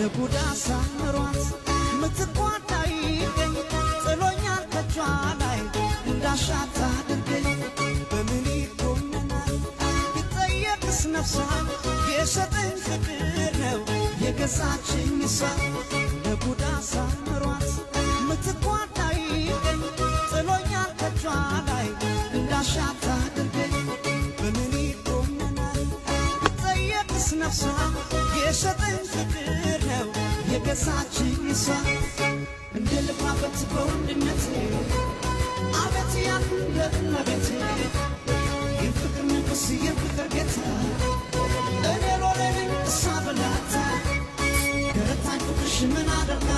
ለጉዳ ሳምሯት ምትኳን አይገኝ ጥሎኛል ከቿ ላይ እንዳሻት አድርገኝ። በምን ይኮነናል ቢጠየቅስ ነፍሷ? የሰጠኝ ፍቅር ነው የገዛችኝ እሷ። ለጉዳ ሳምሯት ምትኳን አይገኝ ጥሎኛል ከቿ ላይ እንዳሻት አድርገኝ። በምን ይኮነናል ቢጠየቅስ ነፍሷ? የሰጠኝ ፍቅር ነው የገዛችኝ እሷ። እንደ ልባበት በወንድነቴ አቤት ያልኩ ለእመቤቴ፣ የፍቅር ንጉሥ የፍቅር ጌታ እኔ ሎሌ ነኝ እሷ በላታ። ገረታኝ ፍቅርሽ ምን አደርጋለሁ?